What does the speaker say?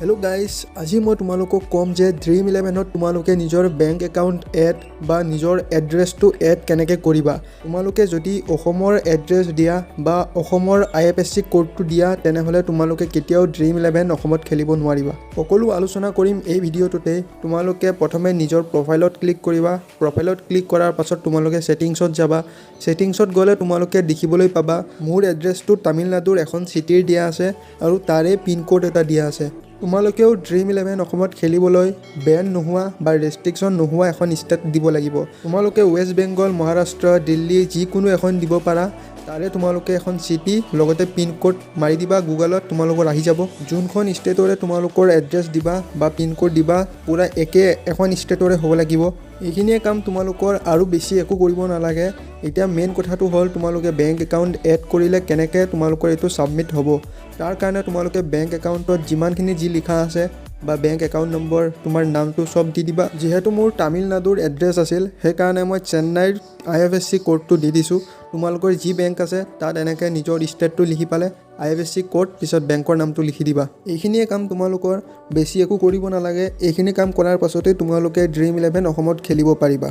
Hello' guys, আজি মই তোমালোকক ক'ম যে ড্ৰিম ইলেভেনত তোমালোকে নিজৰ বেংক একাউণ্ট এড বা নিজৰ এড্ৰেছটো এড কেনেকৈ কৰিবা। তোমালোকে যদি অসমৰ এড্ৰেছ দিয়া বা অসমৰ আই এফ এছ চি ক'ডটো দিয়া, তেনেহ'লে তোমালোকে কেতিয়াও ড্ৰিম ইলেভেন অসমত খেলিব নোৱাৰিবা। সকলো আলোচনা কৰিম এই ভিডিঅ'টোতে। তোমালোকে প্ৰথমে নিজৰ প্ৰফাইলত ক্লিক কৰিবা। প্ৰফাইলত ক্লিক কৰাৰ পাছত তোমালোকে ছেটিংছত যাবা। ছেটিংছত গ'লে তোমালোকে দেখিবলৈ পাবা মোৰ এড্ৰেছটো তামিলনাডুৰ এখন চিটিৰ দিয়া আছে আৰু তাৰে পিনক'ড এটা দিয়া আছে। তোমালোকেও ড্ৰিম ইলেভেন অসমত খেলিবলৈ বেন নোহোৱা বা ৰেষ্ট্ৰিকশ্যন নোহোৱা এখন ষ্টেট দিব লাগিব। তোমালোকে ৱেষ্ট বেংগল, মহাৰাষ্ট্ৰ, দিল্লী যিকোনো এখন দিব পাৰা। তাৰে তোমালোকে এখন চিটি লগতে পিনক'ড মাৰি দিবা গুগলত, তোমালোকৰ আহি যাব। যোনখন ষ্টেটৰে তোমালোকৰ এড্ৰেছ দিবা বা পিনক'ড দিবা, পূৰা একে এখন ষ্টেটৰে হ'ব লাগিব। এইখিনিয়ে কাম তোমালোকৰ, আৰু বেছি একো কৰিব নালাগে। এতিয়া মেইন কথাটো হ'ল, তোমালোকে বেংক একাউণ্ট এড কৰিলে কেনেকৈ তোমালোকৰ এইটো ছাবমিট হ'ব। তাৰ কাৰণে তোমালোকে বেংক একাউণ্টত যিমানখিনি যি লিখা আছে বা বেংক একাউণ্ট নম্বৰ, তোমাৰ নামটো চব দি দিবা। যিহেতু মোৰ তামিলনাডুৰ এড্ৰেছ আছিল, সেইকাৰণে মই চেন্নাইৰ আই এফ এছ চি ক'ডটো দি দিছোঁ। তোমালোকৰ যি বেংক আছে তাত এনেকৈ নিজৰ ষ্টেটটো লিখি পালে আই এফ এছ চি ক'ড, পিছত বেংকৰ নামটো লিখি দিবা। এইখিনিয়ে কাম তোমালোকৰ, বেছি একো কৰিব নালাগে। এইখিনি কাম কৰাৰ পাছতেই তোমালোকে ড্ৰিম ইলেভেন অসমত খেলিব পাৰিবা।